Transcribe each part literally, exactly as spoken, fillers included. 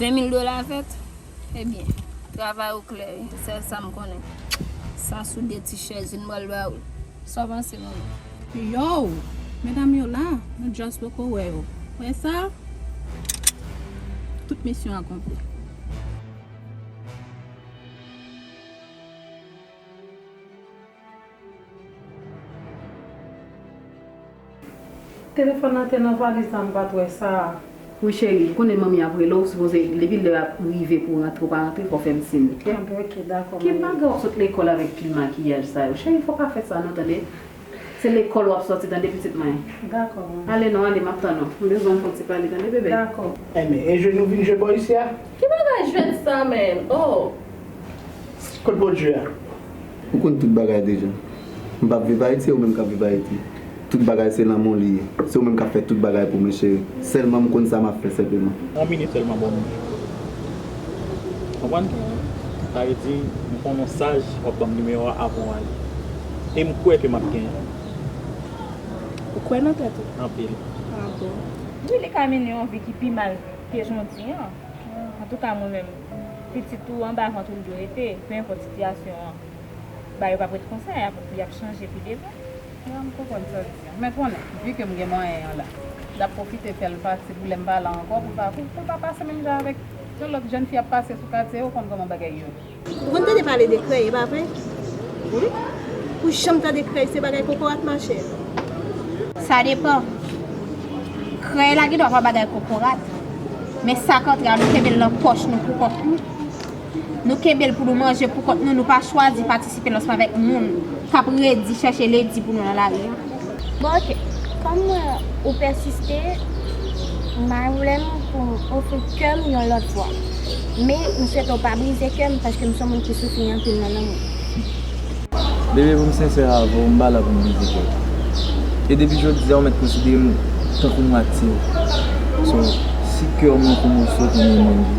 Ven mil dola vèt? Ebyen, travay ou klè wi. Sèl sa m konnen. Sa sou de ti chèz, vin m pral ba ou l. Sa w panse, manman? Yow! Medam yo la, nou just poko wè yo. Wè sa? Tout misyon akonpli. Telefòn nan te nan valiz la, m pa t wè sa. Wi cheri, ou konnen manmi ap rele w, ou sipoze, depi lè ap rive pou w rantre, ou pa rantre, fò w fè m siy, oke? Ah, bon, oke, dakò, manmi. Ki bagay w ap sot lekòl avèk pil makiyaj sa yo? Cheri, fò w pa fè sa non, tande? Se lekòl w ap sòti, tande, pitit mwen? Dakò, manmi. Ale non, ale, m ap tann ou. M bezwen w fè yon ti pale, tande, bebe? Dakò. Enben, e jwèt nou vin jwe bò isi a? Ki bagay jwèt sa, menm? Oh! Kot bò jwe a? Ou konn tout bagay deja. M p ap viv Ayiti, e ou menm k ap viv Ayiti. Tout bagay se nan men w li ye. Se ou menm k ap fè tout bagay pou mwen, cheri. Sèlman m konn sa m ap fè senpleman. Yon minit sèlman, bò m. Konprann? Sa vle di, m konnen w saj, w ap ban m nimewo a avan w ale. E m kwè ke m ap genyen. Ou kwè nan tèt ou? Anpil. Ah bon? Wi, li ka mennen yon vi ki pi mal ke jan w di an. Antouka, mwen menm, pitit ou anba vant ou l dwe rete, pe enpòt sitiyasyon an. Bagay yo p ap ret konsa, y ap, y ap chanje pi devan. Ya, m konprann sa w di an. Men konnen, vi ke m gen mwayen an la, l ap pwofite fè l pati pou lè m pa la ankò, pou l pa, pou, pou l pa pase menm jan avèk yon lòt jèn fi ap pase sou katye, ou konn kòman bagay yo ye. Ou konn tande pale de krèy, e pa vre? Wi. Ou janm tande krèy se bagay kokorat, machè? Sa depann. Krèy la gendwa pa bagay kokorat. Men sa k antre a, nou kenbe l nan pòch nou pou kont nou. Nou kenbe l pou nou manje pou kont nou, nou pa chwazi patisipe nan ansanm avèk moun k ap redi chèche ledi pou nou nan lari a. Bon, oke. Kòm mwen, ou pèsiste, m pa vle m pou m ofri kè m yon lòt fwa. Men, m swete w pa brize kè m, paske m se yon moun ki soufri anpil nan lanmou. Bebe, pou m sensè avè w, m pa la pou m brize kè w. E depi jodi a, ou mèt konsidere m tankou mwatye w. So, si kè w manke w moso, kounye a manje.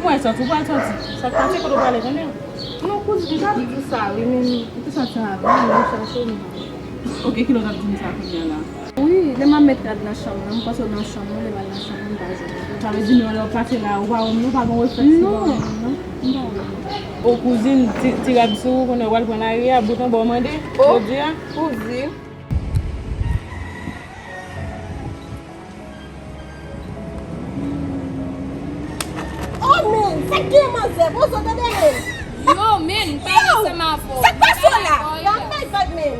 Mwen sòti, ou pral sòti. Sa k pase, kote w prale kounye a? Non, kouzin, m t ap di sa, wi, men m te santi anvi, m te chache, men. Oke, kilè w t ap di m sa kounye a la? Wi, lè m ap met rad nan chanm nan, m panse w nan chanm ou, lè m al nan chanm ou, m pa jwenn ou. Sa vle di, men lè w pase la, ou pa wè m non, ou pa gen reflèks pou wè m non? Non, m pa wè w. O kouzin, ti, ti rad sou ou, kounye a w pral pran lari a, bout anba w mande, jodi a. Kouzin. Oh, men, sa k gen manzè, poze w tande, men. Yo, men, pale ansanm avè w. Sa k pase w la? Gad bay vag, men.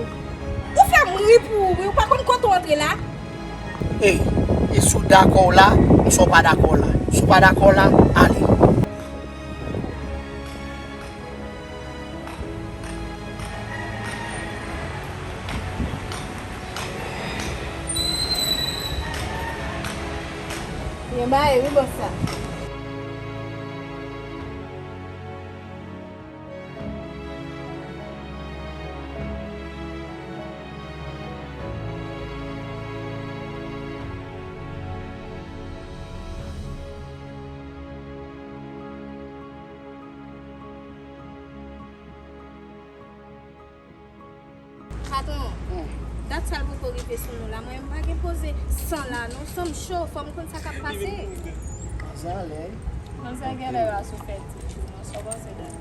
Ou fè m ri pou ou, wi. Ou pa konn kote w antre la? Ey, e si w dakò w la, ou si w pa dakò w la. Si w pa dakò w la, ale. Byen bare wi bòs la. Patwon, dat sa l poko rive sou nou la, mwen m pa gen poze san la non, san m cho, fò m konn sa k ap pase. Manzè anlè wi. Manzè genlè pa sou fè ti tchou non, sa w panse de li?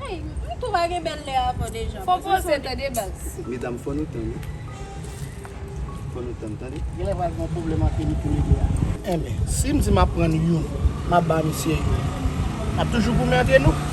Ey, m tou pa gen bèl lè avan deja. Fò w panse tande baz. Medam, fò nou tann wi. Fò nou tann, tande. Genlè pral gen yon pwoblèm ant Felipe e Mede a. Enben, si m di m ap pran youn, m ap ba misye youn, n ap toujou goumen antre nou?